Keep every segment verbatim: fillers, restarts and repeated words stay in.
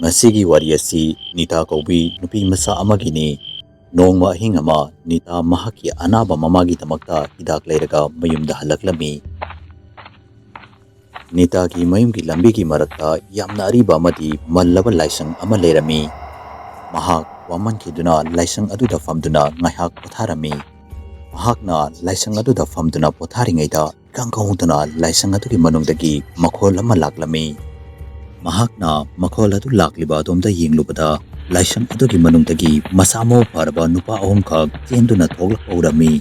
ꯉꯁꯤꯒꯤ ꯋꯥꯔꯤ ꯑꯁꯤ ꯅꯤꯇꯥ ꯀꯧꯕꯤ ꯅꯨꯄꯤ ꯃꯆꯥ ꯑꯃꯒꯤꯅꯤ꯫ ꯅꯣꯡꯃ ꯑꯍꯤꯡ ꯑꯃ ꯅꯤꯇꯥ ꯃꯍꯥꯛꯀꯤ ꯑꯅꯥꯕ ꯃꯃꯥꯒꯤꯗꯃꯛꯇ ꯍꯤꯗꯥꯛ ꯂꯩꯔꯒ ꯃꯌꯨꯝꯗ ꯍꯜꯂꯛꯂꯝꯃꯤ꯫ ꯅꯤꯇꯥꯒꯤ ꯃꯌꯨꯝꯒꯤ ꯂꯝꯕꯤꯒꯤ ꯃꯔꯛꯇ ꯌꯥꯝꯅ ꯑꯔꯤꯕ ꯑꯃꯗꯤ ꯃꯜꯂꯕ ꯂꯥꯏꯁꯪ ꯑꯃ ꯂꯩꯔꯝꯃꯤ꯫ ꯃꯍꯥꯛ ꯋꯥꯃꯟꯈꯤꯗꯨꯅ ꯂꯥꯏꯁꯪ ꯑꯗꯨꯗ ꯐꯝꯗꯨꯅ ꯉꯥꯏꯍꯥꯛ ꯄꯣꯊꯥꯔꯝꯃꯤ꯫ ꯃꯍꯥꯛꯅ ꯂꯥꯏꯁꯪ ꯑꯗꯨꯗ ꯐꯝꯗꯨꯅ ꯄꯣꯊꯥꯔꯤꯉꯩꯗ ꯏꯀꯪ ꯈꯪꯍꯧꯗꯅ ꯂꯥꯏꯁꯪ ꯑꯗꯨꯒꯤ ꯃꯅꯨꯡꯗꯒꯤ ꯃꯈꯣꯜ ꯑꯃ ꯂꯥꯛꯂꯝꯃꯤ꯫ ꯃꯍꯥꯛꯅ ꯃꯈꯣꯜ ꯑꯗꯨ ꯂꯥꯛꯂꯤꯕ ꯑꯗꯣꯝꯗ ꯌꯦꯡꯂꯨꯕꯗ, ꯂꯥꯏꯁꯪ ꯑꯗꯨꯒꯤ ꯃꯅꯨꯡꯗꯒꯤ ꯃꯁꯥ ꯃꯎ ꯐꯔꯕ ꯅꯨꯄꯥ ꯑꯍꯨꯝꯈꯛ ꯆꯦꯟꯗꯨꯅ ꯊꯣꯛꯂꯛꯄ ꯎꯔꯝꯃꯤ꯫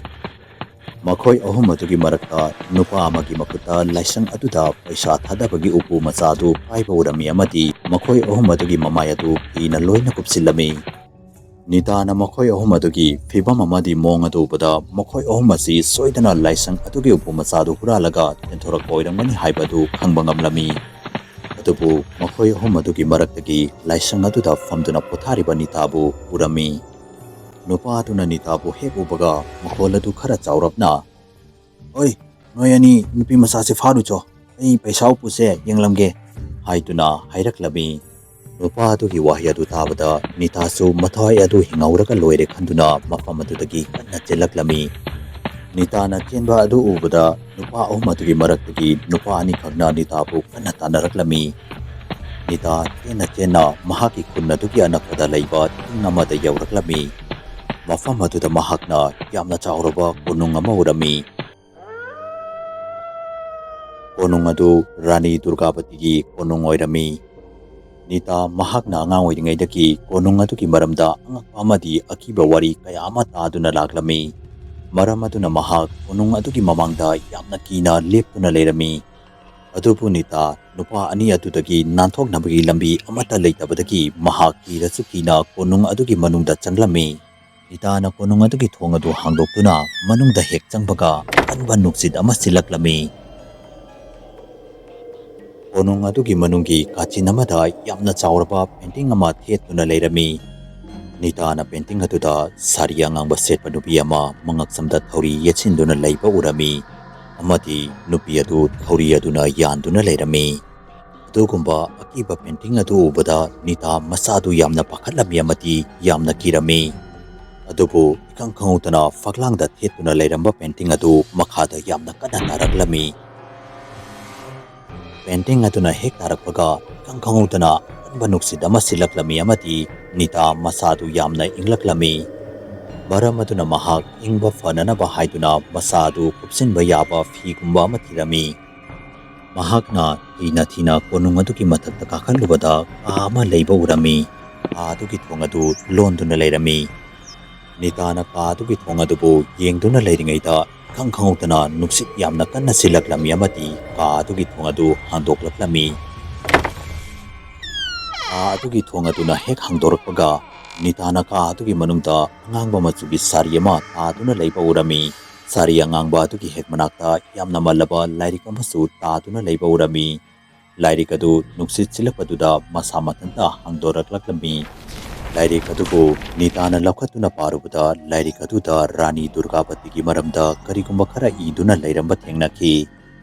ꯃꯈꯣꯏ ꯑꯍꯨꯝ ꯑꯗꯨꯒꯤ ꯃꯔꯛꯇ ꯅꯨꯄꯥ ꯑꯃꯒꯤ ꯃꯈꯨꯠꯇ ꯂꯥꯏꯁꯪ ꯑꯗꯨꯗ ꯄꯩꯁꯥ ꯊꯥꯗꯕꯒꯤ ꯎꯄꯨ ꯃꯆꯥ ꯑꯗꯨ ꯄꯥꯏꯕ ꯎꯔꯝꯃꯤ ꯑꯃꯗꯤ ꯃꯈꯣꯏ ꯑꯍꯨꯝ ꯑꯗꯨꯒꯤ ꯃꯃꯥꯏ ꯑꯗꯨ ꯐꯤꯅ ꯂꯣꯏꯅ ꯀꯨꯞꯁꯤꯜꯂꯝꯃꯤ꯫ ꯅꯤꯇꯥꯅ ꯃꯈꯣꯏ ꯑꯍꯨꯝ ꯑꯗꯨꯒꯤ ꯐꯤꯕꯝ ꯑꯃꯗꯤ ꯃꯑꯣꯡ ꯑꯗꯨ ꯎꯕꯗ, ꯃꯈꯣꯏ ꯑꯍꯨꯝ ꯑꯁꯤ ꯁꯣꯏꯗꯅ ꯂꯥꯏꯁꯪ ꯑꯗꯨꯒꯤ ꯎꯄꯨ ꯃꯆꯥꯗꯨ ꯍꯨꯔꯥꯜꯂꯒ ꯆꯦꯟꯊꯣꯔꯛꯄ ꯑꯣꯏꯔꯝꯒꯅꯤ ꯍꯥꯏꯕꯗꯨ ꯈꯪꯕ ꯉꯝꯂꯝꯃꯤ꯫ ꯑꯗꯨꯕꯨ ꯃꯈꯣꯏ ꯑꯍꯨꯝ ꯑꯗꯨꯒꯤ ꯃꯔꯛꯇꯒꯤ ꯂꯥꯏꯁꯪ ꯑꯗꯨꯗ ꯐꯝꯗꯨꯅ ꯄꯣꯊꯥꯔꯤꯕ ꯅꯤꯇꯥꯕꯨ ꯎꯔꯝꯃꯤ꯫ ꯅꯨꯄꯥ ꯑꯗꯨꯅ ꯅꯤꯇꯥꯕꯨ ꯍꯦꯛ ꯎꯕꯒ ꯃꯈꯣꯜ ꯑꯗꯨ ꯈꯔ ꯆꯥꯎꯔꯞꯅ, "ꯑꯣꯏ, ꯅꯣꯏ ꯑꯅꯤ ꯅꯨꯄꯤ ꯃꯆꯥꯁꯦ ꯐꯥꯔꯨꯆꯣ, ꯑꯩ ꯄꯩꯁꯥ ꯎꯄꯨꯁꯦ ꯌꯦꯡꯂꯝꯒꯦ" ꯍꯥꯏꯗꯨꯅ ꯍꯥꯏꯔꯛꯂꯝꯃꯤ꯫ ꯅꯨꯄꯥ ꯑꯗꯨꯒꯤ ꯋꯥꯍꯩ ꯑꯗꯨ ꯇꯥꯕꯗ ꯅꯤꯇꯥꯁꯨ ꯃꯊ꯭ꯋꯥꯏ ꯑꯗꯨ ꯍꯤꯡꯍꯧꯔꯒ ꯂꯣꯏꯔꯦ ꯈꯟꯗꯨꯅ ꯃꯐꯝ ꯑꯗꯨꯗꯒꯤ ꯀꯟꯅ ꯆꯦꯜꯂꯛꯂꯝꯃꯤ꯫ ꯅꯤꯇꯥꯅ ꯆꯦꯟꯕ ꯑꯗꯨ ꯎꯕꯗ ꯅꯨꯄꯥ ꯑꯍꯨꯝ ꯑꯗꯨꯒꯤ ꯃꯔꯛꯇꯒꯤ ꯅꯨꯄꯥ ꯑꯅꯤꯈꯛꯅ ꯅꯤꯇꯥꯕꯨ ꯀꯟꯅ ꯇꯥꯟꯅꯔꯛꯂꯝꯃꯤ꯫ ꯅꯤꯇꯥ ꯆꯦꯟꯅ ꯆꯦꯟꯅ ꯃꯍꯥꯛꯀꯤ ꯈꯨꯟ ꯑꯗꯨꯒꯤ ꯑꯅꯛꯄꯗ ꯂꯩꯕ ꯆꯤꯡ ꯑꯃꯗ ꯌꯧꯔꯛꯂꯝꯃꯤ꯫ ꯃꯐꯝ ꯑꯗꯨꯗ ꯃꯍꯥꯛꯅ ꯌꯥꯝꯅ ꯆꯥꯎꯔꯕ ꯀꯣꯅꯨꯡ ꯑꯃ ꯎꯔꯝꯃꯤ꯫ ꯀꯣꯅꯨꯡ ꯑꯗꯨ ꯔꯥꯅꯤ ꯗꯨꯔꯒꯥꯕꯇꯤꯒꯤ ꯀꯣꯅꯨꯡ ꯑꯣꯏꯔꯝꯃꯤ꯫ ꯅꯤꯇꯥ ꯃꯍꯥꯛꯅ ꯑꯉꯥꯡ ꯑꯣꯏꯔꯤꯉꯩꯗꯒꯤ ꯀꯣꯅꯨꯡ ꯑꯗꯨꯒꯤ ꯃꯔꯝꯗ ꯑꯉꯛꯄ ꯑꯃꯗꯤ ꯑꯀꯤꯕ ꯋꯥꯔꯤ ꯀꯌꯥ ꯑꯃ ꯇꯥꯗꯨꯅ ꯂꯥꯛꯂꯝꯃꯤ꯫ ꯃꯔꯝ ꯑꯗꯨꯅ ꯃꯍꯥꯛ ꯀꯣꯅꯨꯡ ꯑꯗꯨꯒꯤ ꯃꯃꯥꯡꯗ ꯌꯥꯝꯅ ꯀꯤꯅ ꯂꯦꯞꯇꯨꯅ ꯂꯩꯔꯝꯃꯤ꯫ ꯑꯗꯨꯕꯨ ꯅꯤꯇꯥ ꯅꯨꯄꯥ ꯑꯅꯤ ꯑꯗꯨꯗꯒꯤ ꯅꯥꯟꯊꯣꯛꯅꯕꯒꯤ ꯂꯝꯕꯤ ꯑꯃꯠꯇ ꯂꯩꯇꯕꯗꯒꯤ ꯃꯍꯥꯛ ꯀꯤꯔꯁꯨ ꯀꯤꯅ ꯀꯣꯅꯨꯡ ꯑꯗꯨꯒꯤ ꯃꯅꯨꯡꯗ ꯆꯪꯂꯝꯃꯤ꯫ ꯅꯤꯇꯥꯅ ꯀꯣꯅꯨꯡ ꯑꯗꯨꯒꯤ ꯊꯣꯡ ꯑꯗꯨ ꯍꯥꯡꯗꯣꯛꯇꯨꯅ ꯃꯅꯨꯡꯗ ꯍꯦꯛ ꯆꯪꯕꯒ ꯑꯀꯟꯕ ꯅꯨꯡꯁꯤꯠ ꯑꯃ ꯁꯤꯜꯂꯛꯂꯝꯃꯤ꯫ ꯀꯣꯅꯨꯡ ꯑꯗꯨꯒꯤ ꯃꯅꯨꯡꯒꯤ ꯀꯥꯆꯤꯟ ꯑꯃꯗ ꯌꯥꯝꯅ ꯆꯥꯎꯔꯕ ꯄꯦꯟꯇꯤꯡ ꯑꯃ ꯊꯦꯠꯇꯨꯅ ꯂꯩꯔꯝꯃꯤ꯫ ꯅꯤꯇꯥꯅ ꯄꯦꯟꯇꯤꯡ ꯑꯗꯨꯗ ꯁꯥꯔꯤ ꯑꯉꯥꯡꯕ ꯁꯦꯠꯄ ꯅꯨꯄꯤ ꯑꯃ ꯃꯉꯛꯁꯝꯗ ꯊꯧꯔꯤ ꯌꯦꯠꯁꯤꯟꯗꯨꯅ ꯂꯩꯕ ꯎꯔꯝꯃꯤ, ꯑꯃꯗꯤ ꯅꯨꯄꯤ ꯑꯗꯨ ꯊꯧꯔꯤ ꯑꯗꯨꯅ ꯌꯥꯟꯗꯨꯅ ꯂꯩꯔꯝꯃꯤ꯫ ꯑꯗꯨꯒꯨꯝꯕ ꯑꯀꯤꯕ painting ꯑꯗꯨ ꯎꯕꯗ ꯅꯤꯇꯥ ꯃꯁꯥꯗꯨ ꯌꯥꯝꯅ ꯄꯥꯈꯠꯂꯝꯃꯤ ꯑꯃꯗꯤ ꯌꯥꯝꯅ ꯀꯤꯔꯝꯃꯤ꯫ ꯑꯗꯨꯕꯨ ꯏꯈꯪ ꯈꯪꯍꯧꯗꯅ ꯐꯛꯂꯥꯡꯗ ꯊꯦꯠꯇꯨꯅ ꯂꯩꯔꯝꯕ painting ꯑꯗꯨ ꯃꯈꯥꯗ ꯌꯥꯝꯅ ꯀꯟꯅ ꯇꯥꯔꯛꯂꯝꯃꯤ꯫ Painting ꯑꯗꯨꯅ ꯍꯦꯛ ꯇꯥꯔꯛꯄꯒ ꯏꯈꯪ ꯈꯪꯍꯧꯗꯅ ꯑꯀꯟꯕ ꯅꯨꯡꯁꯤꯠ ꯑꯃ ꯁꯤꯜꯂꯛꯂꯝꯃꯤ ꯑꯃꯗꯤ ꯅꯤꯇꯥ ꯃꯁꯥꯗꯨ ꯌꯥꯝꯅ ꯏꯪꯂꯛꯂꯝꯃꯤ꯫ ꯃꯔꯝ ꯑꯗꯨꯅ ꯃꯍꯥꯛ ꯏꯪꯕ ꯐꯅꯅꯕ ꯍꯥꯏꯗꯨꯅ ꯃꯁꯥꯗꯨ ꯀꯨꯞꯁꯤꯟꯕ ꯌꯥꯕ ꯐꯤꯒꯨꯝꯕ ꯑꯃ ꯊꯤꯔꯝꯃꯤ꯫ ꯃꯍꯥꯛꯅ ꯊꯤꯅ ꯊꯤꯅ ꯀꯣꯅꯨꯡ ꯑꯗꯨꯒꯤ ꯃꯊꯛꯇ ꯀꯥꯈꯠꯂꯨꯕꯗ ꯀꯥ ꯑꯃ ꯂꯩꯕ ꯎꯔꯝꯃꯤ꯫ ꯀꯥ ꯑꯗꯨꯒꯤ ꯊꯣꯡ ꯑꯗꯨ ꯂꯣꯟꯗꯨꯅ ꯂꯩꯔꯝꯃꯤ꯫ ꯅꯤꯇꯥꯅ ꯀꯥ ꯑꯗꯨꯒꯤ ꯊꯣꯡ ꯑꯗꯨꯕꯨ ꯌꯦꯡꯗꯨꯅ ꯂꯩꯔꯤꯉꯩꯗ ꯏꯈꯪ ꯈꯪꯍꯧꯗꯅ ꯅꯨꯡꯁꯤꯠ ꯌꯥꯝꯅ ꯀꯟꯅ ꯁꯤꯜꯂꯛꯂꯝꯃꯤ ꯑꯃꯗꯤ ꯀꯥ ꯑꯗꯨꯒꯤ ꯊꯣꯡ ꯑꯗꯨ ꯍꯥꯡꯗꯣꯛꯂꯛꯂꯝꯃꯤ꯫ ꯀꯥ ꯑꯗꯨꯒꯤ ꯊꯣꯡ ꯑꯗꯨꯅ ꯍꯦꯛ ꯍꯥꯡꯗꯣꯔꯛꯄꯒ ꯅꯤꯇꯥꯅ ꯀꯥ ꯑꯗꯨꯒꯤ ꯃꯅꯨꯡꯗ ꯑꯉꯥꯡꯕ ꯃꯆꯨꯒꯤ ꯁꯥꯔꯤ ꯑꯃ ꯇꯥꯗꯨꯅ ꯂꯩꯕ ꯎꯔꯝꯃꯤ꯫ ꯁꯥꯔꯤ ꯑꯉꯥꯡꯕ ꯑꯗꯨꯒꯤ ꯍꯦꯛ ꯃꯅꯥꯛꯇ ꯌꯥꯝꯅ ꯃꯜꯂꯕ ꯂꯥꯏꯔꯤꯛ ꯑꯃꯁꯨ ꯇꯥꯗꯨꯅ ꯂꯩꯕ ꯎꯔꯝꯃꯤ꯫ ꯂꯥꯏꯔꯤꯛ ꯑꯗꯨ ꯅꯨꯡꯁꯤꯠ ꯁꯤꯜꯂꯛꯄꯗꯨꯗ ꯃꯁꯥ ꯃꯊꯟꯇ ꯍꯥꯡꯗꯣꯔꯛꯂꯛꯂꯝꯃꯤ꯫ ꯂꯥꯏꯔꯤꯛ ꯑꯗꯨꯕꯨ ꯅꯤꯇꯥꯅ ꯂꯧꯈꯠꯇꯨꯅ ꯄꯥꯔꯨꯕꯗ ꯂꯥꯏꯔꯤꯛ ꯑꯗꯨꯗ ꯔꯥꯅꯤ ꯗꯨꯔꯒꯥꯕꯇꯤꯒꯤ ꯃꯔꯝꯗ ꯀꯔꯤꯒꯨꯝꯕ ꯈꯔ ꯏꯗꯨꯅ ꯂꯩꯔꯝꯕ ꯊꯦꯡꯅꯈꯤ꯫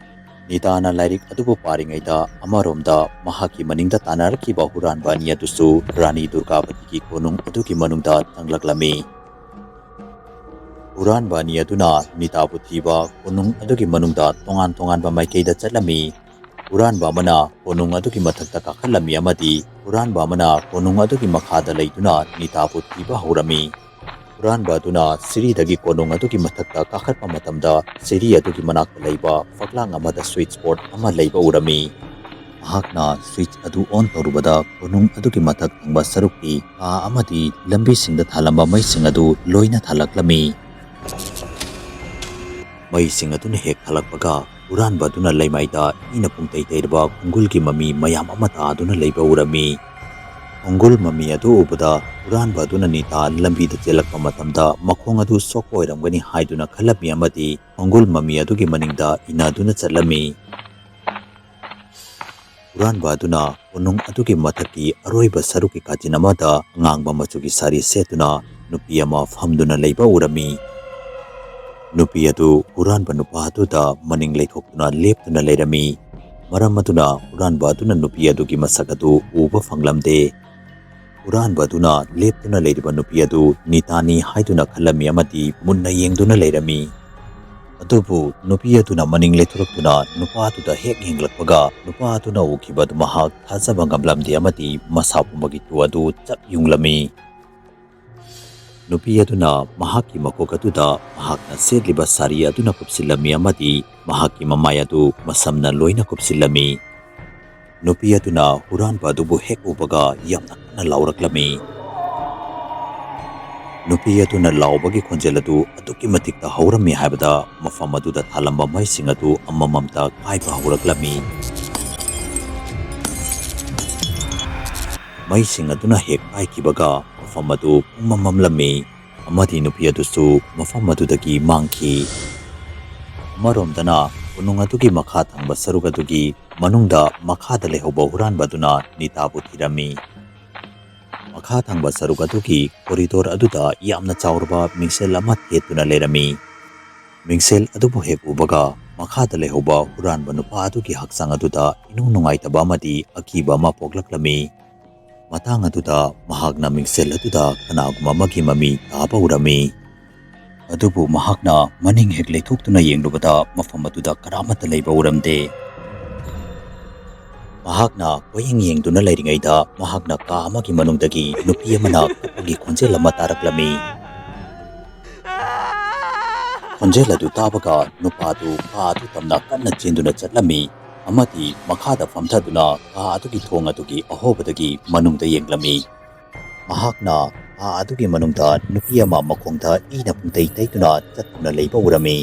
ꯅꯤꯇꯥꯅ ꯂꯥꯏꯔꯤꯛ ꯑꯗꯨꯕꯨ ꯄꯥꯔꯤꯉꯩꯗ ꯑꯃꯔꯣꯝꯗ ꯃꯍꯥꯛꯀꯤ ꯃꯅꯤꯡꯗ ꯇꯥꯟꯅꯔꯛꯈꯤꯕ ꯍꯨꯔꯥꯟꯕ ꯑꯅꯤ ꯑꯗꯨꯁꯨ ꯔꯥꯅꯤ ꯗꯨꯔꯒꯥꯕꯇꯤꯒꯤ ꯀꯣꯅꯨꯡ ꯑꯗꯨꯒꯤ ꯃꯅꯨꯡꯗ ꯆꯪꯂꯛꯂꯝꯃꯤ꯫ ꯍꯨꯔꯥꯟꯕ ꯑꯅꯤ ꯑꯗꯨꯅ ꯅꯤꯇꯥꯕꯨ ꯊꯤꯕ ꯀꯣꯅꯨꯡ ꯑꯗꯨꯒꯤ ꯃꯅꯨꯡꯗ ꯇꯣꯉꯥꯟ ꯇꯣꯉꯥꯟꯕ ꯃꯥꯏꯀꯩꯗ ꯆꯠꯂꯝꯃꯤ꯫ ꯍꯨꯔꯥꯟꯕ ꯑꯃꯅ ꯀꯣꯅꯨꯡ ꯑꯗꯨꯒꯤ ꯃꯊꯛꯇ ꯀꯥꯈꯠꯂꯝꯃꯤ ꯑꯃꯗꯤ ꯍꯨꯔꯥꯟꯕ ꯑꯃꯅ ꯀꯣꯅꯨꯡ ꯑꯗꯨꯒꯤ ꯃꯈꯥꯗ ꯂꯩꯗꯨꯅ ꯅꯤꯇꯥꯕꯨ ꯊꯤꯕ ꯍꯧꯔꯝꯃꯤ꯫ ꯍꯨꯔꯥꯟꯕ ꯑꯗꯨꯅ ꯁꯤꯔꯤꯗꯒꯤ ꯀꯣꯅꯨꯡ ꯑꯗꯨꯒꯤ ꯃꯊꯛꯇ ꯀꯥꯈꯠꯄ ꯃꯇꯝꯗ ꯁꯤꯔꯤ ꯑꯗꯨꯒꯤ ꯃꯅꯥꯛꯇ ꯂꯩꯕ ꯐꯛꯂꯥꯡ ꯑꯃꯗ switch board ꯑꯃ ꯂꯩꯕ ꯎꯔꯝꯃꯤ꯫ ꯃꯍꯥꯛꯅ switch ꯑꯗꯨ on ꯇꯧꯔꯨꯕꯗ ꯀꯣꯅꯨꯡ ꯑꯗꯨꯒꯤ ꯃꯊꯛ ꯊꯪꯕ ꯁꯔꯨꯛꯀꯤ ꯀꯥ ꯑꯃꯗꯤ ꯂꯝꯕꯤꯁꯤꯡꯗ ꯊꯥꯜꯂꯝꯕ ꯃꯩꯁꯤꯡ ꯑꯗꯨ ꯂꯣꯏꯅ ꯊꯥꯜꯂꯛꯂꯝꯃꯤ꯫ ꯃꯩꯁꯤꯡ ꯑꯗꯨꯅ ꯍꯦꯛ ꯊꯥꯜꯂꯛꯄꯒ ꯍꯨꯔꯥꯟꯕ ꯑꯗꯨꯅ ꯂꯩꯃꯥꯏꯗ ꯏꯅ ꯄꯨꯡꯇꯩ ꯇꯩꯔꯕ ꯈꯣꯡꯒꯨꯜꯒꯤ ꯃꯃꯤ ꯃꯌꯥꯝ ꯑꯃ ꯇꯥꯗꯨꯅ ꯂꯩꯕ ꯎꯔꯝꯃꯤ꯫ ꯈꯣꯡꯒꯨꯜ ꯃꯃꯤ ꯑꯗꯨ ꯎꯕꯗ ꯍꯨꯔꯥꯟꯕ ꯑꯗꯨꯅ ꯅꯤꯇꯥ ꯂꯝꯕꯤꯗ ꯆꯦꯜꯂꯛꯄ ꯃꯇꯝꯗ ꯃꯈꯣꯡ ꯑꯗꯨ ꯁꯣꯛꯄ ꯑꯣꯏꯔꯝꯒꯅꯤ ꯍꯥꯏꯗꯨꯅ ꯈꯜꯂꯝꯃꯤ ꯑꯃꯗꯤ ꯈꯣꯡꯒꯨꯜ ꯃꯃꯤ ꯑꯗꯨꯒꯤ ꯃꯅꯤꯡꯗ ꯏꯟꯅꯗꯨꯅ ꯆꯠꯂꯝꯃꯤ꯫ ꯍꯨꯔꯥꯟꯕ ꯑꯗꯨꯅ ꯀꯣꯅꯨꯡ ꯑꯗꯨꯒꯤ ꯃꯊꯛꯀꯤ ꯑꯔꯣꯏꯕ ꯁꯔꯨꯛꯀꯤ ꯀꯥꯆꯤꯟ ꯑꯃꯗ ꯑꯉꯥꯡꯕ ꯃꯆꯨꯒꯤ ꯁꯥꯔꯤ ꯁꯦꯠꯇꯨꯅ ꯅꯨꯄꯤ ꯑꯃ ꯐꯝꯗꯨꯅ ꯂꯩꯕ ꯎꯔꯝꯃꯤ꯫ ꯅꯨꯄꯤ ꯑꯗꯨ ꯍꯨꯔꯥꯟꯕ ꯅꯨꯄꯥ ꯑꯗꯨꯗ ꯃꯅꯤꯡ ꯂꯩꯊꯣꯛꯇꯨꯅ ꯂꯦꯞꯇꯨꯅ ꯂꯩꯔꯝꯃꯤ꯫ ꯃꯔꯝ ꯑꯗꯨꯅ ꯍꯨꯔꯥꯟꯕ ꯑꯗꯨꯅ ꯅꯨꯄꯤ ꯑꯗꯨꯒꯤ ꯃꯁꯛ ꯑꯗꯨ ꯎꯕ ꯐꯪꯂꯝꯗꯦ꯫ ꯍꯨꯔꯥꯟꯕ ꯑꯗꯨꯅ ꯂꯦꯞꯇꯨꯅ ꯂꯩꯔꯤꯕ ꯅꯨꯄꯤ ꯑꯗꯨ ꯅꯤꯇꯥꯅꯤ ꯍꯥꯏꯗꯨꯅ ꯈꯜꯂꯝꯃꯤ ꯑꯃꯗꯤ ꯃꯨꯟꯅ ꯌꯦꯡꯗꯨꯅ ꯂꯩꯔꯝꯃꯤ꯫ ꯑꯗꯨꯕꯨ ꯅꯨꯄꯤ ꯑꯗꯨꯅ ꯃꯅꯤꯡ ꯂꯩꯊꯣꯔꯛꯇꯨꯅ ꯅꯨꯄꯥ ꯑꯗꯨꯗ ꯍꯦꯛ ꯌꯦꯡꯂꯛꯄꯒ, ꯅꯨꯄꯥ ꯑꯗꯨꯅ ꯎꯈꯤꯕ ꯑꯗꯨ ꯃꯍꯥꯛ ꯊꯥꯖꯕ ꯉꯝꯂꯝꯗꯦ ꯑꯃꯗꯤ ꯃꯁꯥ ꯄꯨꯝꯕꯒꯤ ꯇꯨ ꯑꯗꯨ ꯆꯞ ꯌꯨꯡꯂꯝꯃꯤ꯫ ꯅꯨꯄꯤ ꯑꯗꯨꯅ ꯃꯍꯥꯛꯀꯤ ꯃꯀꯣꯛ ꯑꯗꯨꯗ ꯃꯍꯥꯛꯅ ꯁꯦꯠꯂꯤꯕ ꯁꯥꯔꯤ ꯑꯗꯨꯅ ꯀꯨꯞꯁꯤꯜꯂꯝꯃꯤ ꯑꯃꯗꯤ ꯃꯍꯥꯛꯀꯤ ꯃꯃꯥꯏ ꯑꯗꯨ ꯃꯁꯝꯅ ꯂꯣꯏꯅ ꯀꯨꯞꯁꯤꯜꯂꯝꯃꯤ꯫ ꯅꯨꯄꯤ ꯑꯗꯨꯅ ꯍꯨꯔꯥꯟꯕ ꯑꯗꯨꯕꯨ ꯍꯦꯛ ꯎꯕꯒ ꯌꯥꯝꯅ ꯀꯟꯅ ꯂꯥꯎꯔꯛꯂꯝꯃꯤ꯫ ꯅꯨꯄꯤ ꯑꯗꯨꯅ ꯂꯥꯎꯕꯒꯤ ꯈꯣꯟꯖꯦꯜ ꯑꯗꯨ ꯑꯗꯨꯛꯀꯤ ꯃꯇꯤꯛ ꯇꯥꯍꯧꯔꯝꯃꯤ ꯍꯥꯏꯕꯗ ꯃꯐꯝ ꯑꯗꯨꯗ ꯊꯥꯜꯂꯝꯕ ꯃꯩꯁꯤꯡ ꯑꯗꯨ ꯑꯃꯃꯝꯇ ꯀꯥꯏꯕ ꯍꯧꯔꯛꯂꯝꯃꯤ꯫ ꯃꯩꯁꯤꯡ ꯑꯗꯨꯅ ꯍꯦꯛ ꯀꯥꯏꯈꯤꯕꯒ ꯃꯐꯝ ꯑꯗꯨ ꯄꯨꯝꯃꯝ ꯃꯝꯂꯝꯃꯤ ꯑꯃꯗꯤ ꯅꯨꯄꯤ ꯑꯗꯨꯁꯨ ꯃꯐꯝ ꯑꯗꯨꯗꯒꯤ ꯃꯥꯡꯈꯤ꯫ ꯑꯃꯔꯣꯝꯗꯅ ꯀꯣꯅꯨꯡ ꯑꯗꯨꯒꯤ ꯃꯈꯥ ꯊꯪꯕ ꯁꯔꯨꯛ ꯑꯗꯨꯒꯤ ꯃꯅꯨꯡꯗ ꯃꯈꯥꯗ ꯂꯩꯍꯧꯕ ꯍꯨꯔꯥꯟꯕ ꯑꯗꯨꯅ ꯅꯤꯇꯥꯕꯨ ꯊꯤꯔꯝꯃꯤ꯫ ꯃꯈꯥ ꯊꯪꯕ ꯁꯔꯨꯛ ꯑꯗꯨꯒꯤ ꯀꯣꯔꯤꯗꯣꯔ ꯑꯗꯨꯗ ꯌꯥꯝꯅ ꯆꯥꯎꯔꯕ ꯃꯤꯡꯁꯦꯜ ꯑꯃ ꯊꯦꯠꯇꯨꯅ ꯂꯩꯔꯝꯃꯤ꯫ ꯃꯤꯡꯁꯦꯜ ꯑꯗꯨꯕꯨ ꯍꯦꯛ ꯎꯕꯒ ꯃꯈꯥꯗ ꯂꯩꯍꯧꯕ ꯍꯨꯔꯥꯟꯕ ꯅꯨꯄꯥ ꯑꯗꯨꯒꯤ ꯍꯛꯆꯥꯡ ꯑꯗꯨꯗ ꯏꯅꯨꯡ ꯅꯨꯡꯉꯥꯏꯇꯕ ꯑꯃꯗꯤ ꯑꯀꯤꯕ ꯑꯃ ꯄꯣꯛꯂꯛꯂꯝꯃꯤ꯫ ꯃꯇꯥꯡ ꯑꯗꯨꯗ ꯃꯍꯥꯛꯅ ꯃꯤꯡꯁꯦꯜ ꯑꯗꯨꯗ ꯀꯅꯥꯒꯨꯝꯕ ꯑꯃꯒꯤ ꯃꯃꯤ ꯇꯥꯕ ꯎꯔꯝꯃꯤ꯫ ꯑꯗꯨꯕꯨ ꯃꯍꯥꯛꯅ ꯃꯅꯤꯡ ꯍꯦꯛ ꯂꯩꯊꯣꯛꯇꯨꯅ ꯌꯦꯡꯂꯨꯕꯗ ꯃꯐꯝ ꯑꯗꯨꯗ ꯀꯅꯥꯃꯠꯇ ꯂꯩꯕ ꯎꯔꯝꯗꯦ꯫ ꯃꯍꯥꯛꯅ ꯀꯣꯏꯌꯦꯡ ꯌꯦꯡꯗꯨꯅ ꯂꯩꯔꯤꯉꯩꯗ ꯃꯍꯥꯛꯅ ꯀꯥ ꯑꯃꯒꯤ ꯃꯅꯨꯡꯗꯒꯤ ꯅꯨꯄꯤ ꯑꯃꯅ ꯀꯞꯄꯒꯤ ꯈꯣꯟꯖꯦꯜ ꯑꯃ ꯇꯥꯔꯛꯂꯝꯃꯤ꯫ ꯈꯣꯟꯖꯦꯜ ꯑꯗꯨ ꯇꯥꯕꯒ ꯅꯨꯄꯥꯗꯨ ꯀꯥ ꯑꯗꯨ ꯇꯝꯅ ꯀꯟꯅ ꯆꯦꯟꯗꯨꯅ ꯆꯠꯂꯝꯃꯤ ꯑꯃꯗꯤ ꯃꯈꯥꯗ ꯐꯝꯊꯗꯨꯅ ꯀꯥ ꯑꯗꯨꯒꯤ ꯊꯣꯡ ꯑꯗꯨꯒꯤ ꯑꯍꯣꯕꯗꯒꯤ ꯃꯅꯨꯡꯗ ꯌꯦꯡꯂꯝꯃꯤ꯫ ꯃꯍꯥꯛꯅ ꯀꯥ ꯑꯗꯨꯒꯤ ꯃꯅꯨꯡꯗ ꯅꯨꯄꯤ ꯑꯃ ꯃꯈꯣꯡꯗ ꯏꯅ ꯄꯨꯡꯇꯩ ꯇꯩꯗꯨꯅ ꯆꯠꯇꯨꯅ ꯂꯩꯕ ꯎꯔꯝꯃꯤ꯫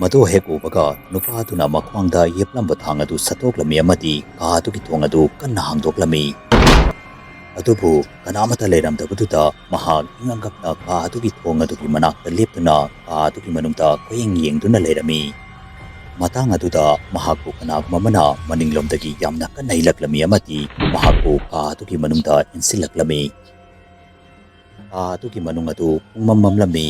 ꯃꯗꯨ ꯍꯦꯛ ꯎꯕꯒ ꯅꯨꯄꯥ ꯑꯗꯨꯅ ꯃꯈ꯭ꯋꯥꯡꯗ ꯌꯦꯞꯂꯝꯕ ꯊꯥꯡ ꯑꯗꯨ ꯁꯠꯇꯣꯛꯂꯝꯃꯤ ꯑꯃꯗꯤ ꯀꯥ ꯑꯗꯨꯒꯤ ꯊꯣꯡ ꯑꯗꯨ ꯀꯟꯅ ꯍꯥꯡꯗꯣꯛꯂꯝꯃꯤ꯫ ꯑꯗꯨꯕꯨ ꯀꯅꯥꯃꯠꯇ ꯂꯩꯔꯝꯗꯕꯗꯨꯗ ꯃꯍꯥꯛ ꯏꯉꯛꯉꯛꯅ ꯀꯥ ꯑꯗꯨꯒꯤ ꯊꯣꯡ ꯑꯗꯨꯒꯤ ꯃꯅꯥꯛꯇ ꯂꯦꯞꯇꯨꯅ ꯀꯥ ꯑꯗꯨꯒꯤ ꯃꯅꯨꯡꯗ ꯀꯣꯏꯌꯦꯡ ꯌꯦꯡꯗꯨꯅ ꯂꯩꯔꯝꯃꯤ꯫ ꯃꯇꯥꯡ ꯑꯗꯨꯗ ꯃꯍꯥꯛꯄꯨ ꯀꯅꯥꯒꯨꯝꯕ ꯑꯃꯅ ꯃꯅꯤꯡꯂꯣꯝꯗꯒꯤ ꯌꯥꯝꯅ ꯀꯟꯅ ꯏꯜꯂꯛꯂꯝꯃꯤ ꯑꯃꯗꯤ ꯃꯍꯥꯛꯄꯨ ꯀꯥ ꯑꯗꯨꯒꯤ ꯃꯅꯨꯡꯗ ꯏꯟꯁꯤꯜꯂꯛꯂꯝꯃꯤ꯫ ꯀꯥ ꯑꯗꯨꯒꯤ ꯃꯅꯨꯡ ꯑꯗꯨ ꯄꯨꯡꯃꯝ ꯃꯝꯂꯝꯃꯤ꯫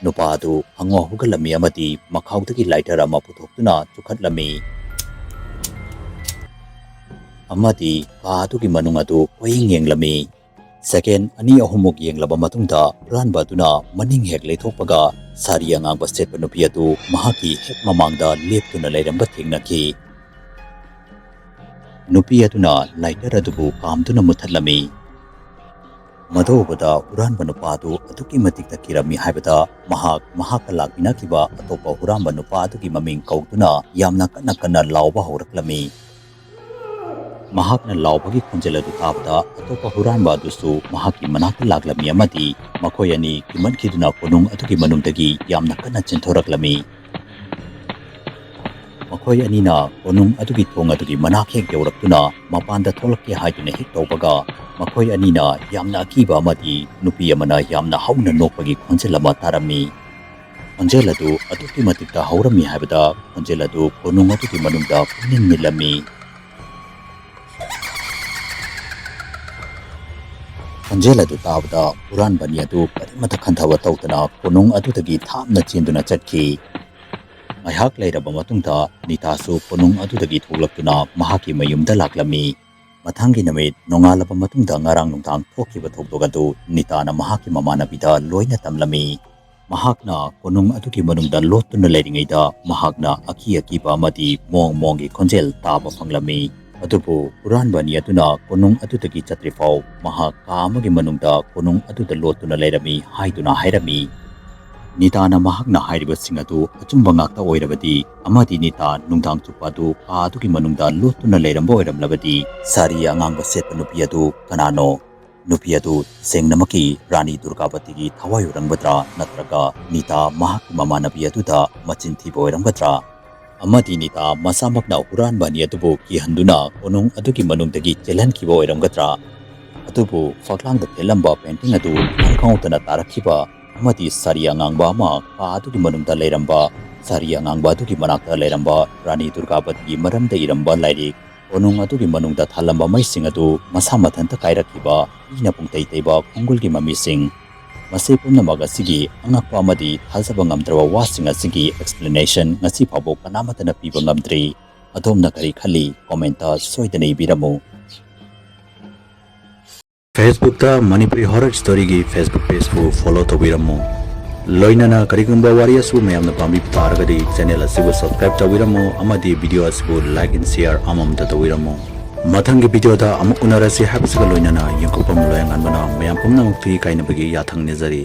ꯅꯨꯄꯥ ꯑꯗꯨ ꯍꯪꯉꯣ ꯍꯧꯒꯠꯂꯝꯃꯤ ꯑꯃꯗꯤ ꯃꯈꯥꯎꯗꯒꯤ lighter ꯑꯃ ꯄꯨꯊꯣꯛꯇꯨꯅ ꯆꯨꯈꯠꯂꯝꯃꯤ꯫ ꯑꯃꯗꯤ ꯀꯥ ꯑꯗꯨꯒꯤ ꯃꯅꯨꯡ ꯑꯗꯨ ꯀꯣꯏꯌꯦꯡ ꯌꯦꯡꯂꯝꯃꯤ꯫ Second ꯑꯅꯤ ꯑꯍꯨꯝꯃꯨꯛ ꯌꯦꯡꯂꯕ ꯃꯇꯨꯡꯗ ꯍꯨꯔꯥꯟꯕ ꯑꯗꯨꯅ ꯃꯅꯤꯡ ꯍꯦꯛ ꯂꯩꯊꯣꯛꯄꯒ ꯁꯥꯔꯤ ꯑꯉꯥꯡꯕ ꯁꯦꯠꯄ ꯅꯨꯄꯤ ꯑꯗꯨ ꯃꯍꯥꯛꯀꯤ ꯍꯦꯛ ꯃꯃꯥꯡꯗ ꯂꯦꯞꯇꯨꯅ ꯂꯩꯔꯝꯕ ꯊꯦꯡꯅꯈꯤ꯫ ꯅꯨꯄꯤ ꯑꯗꯨꯅ lighter ꯑꯗꯨꯕꯨ ꯀꯥꯝꯗꯨꯅ ꯃꯨꯊꯠꯂꯝꯃꯤ꯫ ꯃꯗꯨ ꯎꯕꯗ ꯍꯨꯔꯥꯟꯕ ꯅꯨꯄꯥ ꯑꯗꯨ ꯑꯗꯨꯛꯀꯤ ꯃꯇꯤꯛ ꯇꯛꯈꯤꯔꯝꯃꯤ ꯍꯥꯏꯕꯗ ꯃꯍꯥꯛ ꯃꯍꯥꯛꯀ ꯂꯥꯛꯃꯤꯟꯅꯈꯤꯕ ꯑꯇꯣꯞꯄ ꯍꯨꯔꯥꯟꯕ ꯅꯨꯄꯥ ꯑꯗꯨꯒꯤ ꯃꯃꯤꯡ ꯀꯧꯗꯨꯅ ꯌꯥꯝꯅ ꯀꯟꯅ ꯀꯟꯅ ꯂꯥꯎꯕ ꯍꯧꯔꯛꯂꯝꯃꯤ꯫ ꯃꯍꯥꯛꯅ ꯂꯥꯎꯕꯒꯤ ꯈꯣꯟꯖꯦꯜ ꯑꯗꯨ ꯇꯥꯕꯗ ꯑꯇꯣꯞꯄ ꯍꯨꯔꯥꯟꯕ ꯑꯗꯨꯁꯨ ꯃꯍꯥꯛꯀꯤ ꯃꯅꯥꯛꯇ ꯂꯥꯛꯂꯝꯃꯤ ꯑꯃꯗꯤ ꯃꯈꯣꯏ ꯑꯅꯤ ꯀꯤꯃꯠꯈꯤꯗꯨꯅ ꯀꯣꯅꯨꯡ ꯑꯗꯨꯒꯤ ꯃꯅꯨꯡꯗꯒꯤ ꯌꯥꯝꯅ ꯀꯟꯅ ꯆꯦꯟꯊꯣꯔꯛꯂꯝꯃꯤ꯫ ꯃꯈꯣꯏ ꯑꯅꯤꯅ ꯀꯣꯅꯨꯡ ꯑꯗꯨꯒꯤ ꯊꯣꯡ ꯑꯗꯨꯒꯤ ꯃꯅꯥꯛ ꯍꯦꯛ ꯌꯧꯔꯛꯇꯨꯅ ꯃꯄꯥꯟꯗ ꯊꯣꯛꯂꯛꯀꯦ ꯍꯥꯏꯗꯨꯅ ꯍꯦꯛ ꯇꯧꯕꯒ, ꯃꯈꯣꯏ ꯑꯅꯤꯅ ꯌꯥꯝꯅ ꯑꯀꯤꯕ ꯑꯃꯗꯤ ꯅꯨꯄꯤ ꯑꯃꯅ ꯌꯥꯝꯅ ꯍꯧꯅ ꯅꯣꯛꯄꯒꯤ ꯈꯣꯟꯖꯦꯜ ꯑꯃ ꯇꯥꯔꯝꯃꯤ꯫ ꯈꯣꯟꯖꯦꯜ ꯑꯗꯨ ꯑꯗꯨꯛꯀꯤ ꯃꯇꯤꯛ ꯇꯥꯍꯧꯔꯝꯃꯤ ꯍꯥꯏꯕꯗ ꯈꯣꯟꯖꯦꯜ ꯑꯗꯨ ꯀꯣꯅꯨꯡ ꯑꯗꯨꯒꯤ ꯃꯅꯨꯡꯗ ꯄꯨꯡꯅꯤꯟ ꯅꯤꯜꯂꯝꯃꯤ꯫ ꯈꯣꯟꯖꯦꯜ ꯑꯗꯨ ꯇꯥꯕꯗ ꯍꯨꯔꯥꯟꯕ ꯑꯅꯤ ꯑꯗꯨ ꯀꯔꯤꯃꯠꯇ ꯈꯟꯊꯕ ꯇꯧꯗꯅ ꯀꯣꯅꯨꯡ ꯑꯗꯨꯗꯒꯤ ꯊꯥꯞꯅ ꯆꯦꯟꯗꯨꯅ ꯆꯠꯈꯤ꯫ ꯉꯥꯏꯍꯥꯛ ꯂꯩꯔꯕ ꯃꯇꯨꯡꯗ ꯅꯤꯇꯥꯁꯨ ꯀꯣꯅꯨꯡ ꯑꯗꯨꯗꯒꯤ ꯊꯣꯛꯂꯛꯇꯨꯅ ꯃꯍꯥꯛꯀꯤ ꯃꯌꯨꯝꯗ ꯂꯥꯛꯂꯝꯃꯤ꯫ ꯃꯊꯪꯒꯤ ꯅꯨꯃꯤꯠ ꯅꯣꯡꯉꯥꯜꯂꯕ ꯃꯇꯨꯡꯗ ꯉꯔꯥꯡ ꯅꯨꯡꯗꯥꯡ ꯊꯣꯛꯈꯤꯕ ꯊꯧꯗꯣꯛ ꯑꯗꯨ ꯅꯤꯇꯥꯅ ꯃꯍꯥꯛꯀꯤ ꯃꯃꯥꯟꯅꯕꯤꯗ ꯂꯣꯏꯅ ꯇꯝꯂꯝꯃꯤ꯫ ꯃꯍꯥꯛꯅ ꯀꯣꯅꯨꯡ ꯑꯗꯨꯒꯤ ꯃꯅꯨꯡꯗ ꯂꯣꯠꯇꯨꯅ ꯂꯩꯔꯤꯉꯩꯗ ꯃꯍꯥꯛꯅ ꯑꯀꯤ ꯑꯀꯤꯕ ꯑꯃꯗꯤ ꯃꯣꯡ ꯃꯣꯡꯒꯤ ꯈꯣꯟꯖꯦꯜ ꯇꯥꯕ ꯐꯪꯂꯝꯃꯤ꯫ ꯑꯗꯨꯕꯨ ꯍꯨꯔꯥꯟꯕ ꯑꯅꯤ ꯑꯗꯨꯅ ꯀꯣꯅꯨꯡ ꯑꯗꯨꯗꯒꯤ ꯆꯠꯇ꯭ꯔꯤꯐꯥꯎ ꯃꯍꯥꯛ ꯀꯥ ꯑꯃꯒꯤ ꯃꯅꯨꯡꯗ ꯀꯣꯅꯨꯡ ꯑꯗꯨꯗ ꯂꯣꯠꯇꯨꯅ ꯂꯩꯔꯝꯃꯤ ꯍꯥꯏꯗꯨꯅ ꯍꯥꯏꯔꯝꯃꯤ꯫ ꯅꯤꯇꯥꯅ ꯃꯍꯥꯛꯅ ꯍꯥꯏꯔꯤꯕꯁꯤꯡ ꯑꯗꯨ ꯑꯆꯨꯝꯕ ꯉꯥꯛꯇ ꯑꯣꯏꯔꯕꯗꯤ ꯑꯃꯗꯤ ꯅꯤꯇꯥ ꯅꯨꯡꯗꯥꯡ ꯆꯨꯞꯄ ꯑꯗꯨ ꯀꯥ ꯑꯗꯨꯒꯤ ꯃꯅꯨꯡꯗ ꯂꯣꯠꯇꯨꯅ ꯂꯩꯔꯝꯕ ꯑꯣꯏꯔꯝꯂꯕꯗꯤ ꯁꯥꯔꯤ ꯑꯉꯥꯡꯕ ꯁꯦꯠꯄ ꯅꯨꯄꯤ ꯑꯗꯨ ꯀꯅꯥꯅꯣ? ꯅꯨꯄꯤ ꯑꯗꯨ ꯇꯁꯦꯡꯅꯃꯛꯀꯤ ꯔꯥꯅꯤ ꯗꯨꯔꯒꯥꯕꯇꯤꯒꯤ ꯊꯋꯥꯏ ꯑꯣꯏꯔꯝꯒꯗ꯭ꯔꯥ ꯅꯠꯇ꯭ꯔꯒ ꯅꯤꯇꯥ ꯃꯍꯥꯛꯀꯤ ꯃꯃꯥꯟꯅꯕꯤ ꯑꯗꯨꯗ ꯃꯆꯤꯟ ꯊꯤꯕ ꯑꯣꯏꯔꯝꯒꯗ꯭ꯔꯥ? ꯑꯃꯗꯤ ꯅꯤꯇꯥ ꯃꯁꯥꯃꯛꯅ ꯍꯨꯔꯥꯟꯕ ꯑꯅꯤ ꯑꯗꯨꯕꯨ ꯀꯤꯍꯟꯗꯨꯅ ꯀꯣꯅꯨꯡ ꯑꯗꯨꯒꯤ ꯃꯅꯨꯡꯗꯒꯤ ꯆꯦꯜꯍꯟꯈꯤꯕ ꯑꯣꯏꯔꯝꯒꯗ꯭ꯔꯥ? ꯑꯗꯨꯕꯨ ꯐꯛꯂꯥꯡꯗ ꯊꯦꯠꯂꯝꯕ painting ꯑꯗꯨ ꯏꯈꯪ ꯈꯪꯍꯧꯗꯅ ꯇꯥꯔꯛꯈꯤꯕ ꯑꯃꯗꯤ ꯁꯥꯔꯤ ꯑꯉꯥꯡꯕ ꯑꯃ ꯀꯥ ꯑꯗꯨꯒꯤ ꯃꯅꯨꯡꯗ ꯂꯩꯔꯝꯕ, ꯁꯥꯔꯤ ꯑꯉꯥꯡꯕ ꯑꯗꯨꯒꯤ ꯃꯅꯥꯛꯇ ꯂꯩꯔꯝꯕ ꯔꯥꯅꯤ ꯗꯨꯔꯒꯥꯕꯇꯤꯒꯤ ꯃꯔꯝꯗ ꯏꯔꯝꯕ ꯂꯥꯏꯔꯤꯛ, ꯀꯣꯅꯨꯡ ꯑꯗꯨꯒꯤ ꯃꯅꯨꯡꯗ ꯊꯥꯜꯂꯝꯕ ꯃꯩꯁꯤꯡ ꯑꯗꯨ ꯃꯁꯥ ꯃꯊꯟꯇ ꯀꯥꯏꯔꯛꯈꯤꯕ, ꯃꯤꯅ ꯄꯨꯡꯇꯩ ꯇꯩꯕ ꯈꯣꯡꯒꯨꯜꯒꯤ ꯃꯃꯤꯁꯤꯡ, ꯃꯁꯤ ꯄꯨꯝꯅꯃꯛ ꯑꯁꯤꯒꯤ ꯑꯉꯛꯄ ꯑꯃꯗꯤ ꯊꯥꯖꯕ ꯉꯝꯗ꯭ꯔꯕ ꯋꯥꯁꯤꯡ ꯑꯁꯤꯒꯤ explanation ꯉꯁꯤ ꯐꯥꯎꯕ ꯀꯅꯥꯃꯠꯇꯅ ꯄꯤꯕ ꯉꯝꯗ꯭ꯔꯤ꯫ ꯑꯗꯣꯝꯅ ꯀꯔꯤ ꯈꯜꯂꯤ? Commentꯇ ꯁꯣꯏꯗꯅ ꯏꯕꯤꯔꯝꯃꯨ꯫ Facebookꯇ Manipuri Horror Storyꯒꯤ Facebook pageꯄꯨ follow ꯇꯧꯕꯤꯔꯝꯃꯨ꯫ ꯂꯣꯏꯅꯅ ꯀꯔꯤꯒꯨꯝꯕ ꯋꯥꯔꯤ ꯑꯁꯤꯕꯨ ꯃꯌꯥꯝꯅ ꯄꯥꯝꯕꯤꯕ ꯇꯥꯔꯒꯗꯤ channel ꯑꯁꯤꯕꯨ subscribe ꯇꯧꯕꯤꯔꯝꯃꯨ ꯑꯃꯗꯤ video ꯑꯁꯤꯕꯨ like and share ꯑꯃꯃꯝꯇ ꯇꯧꯕꯤꯔꯝꯃꯨ꯫ ꯃꯊꯪꯒꯤ videoꯗ ꯑꯃꯨꯛ ꯎꯅꯔꯁꯤ ꯍꯥꯏꯕꯁꯤꯒ ꯂꯣꯏꯅꯅ ꯌꯦꯡꯊꯣꯛꯐꯝ ꯂꯣꯌꯥꯉꯥꯟꯕꯅ ꯃꯌꯥꯝ ꯄꯨꯝꯅꯃꯛꯀꯤ ꯀꯥꯏꯅꯕꯒꯤ ꯌꯥꯊꯪ ꯅꯤꯖꯔꯤ꯫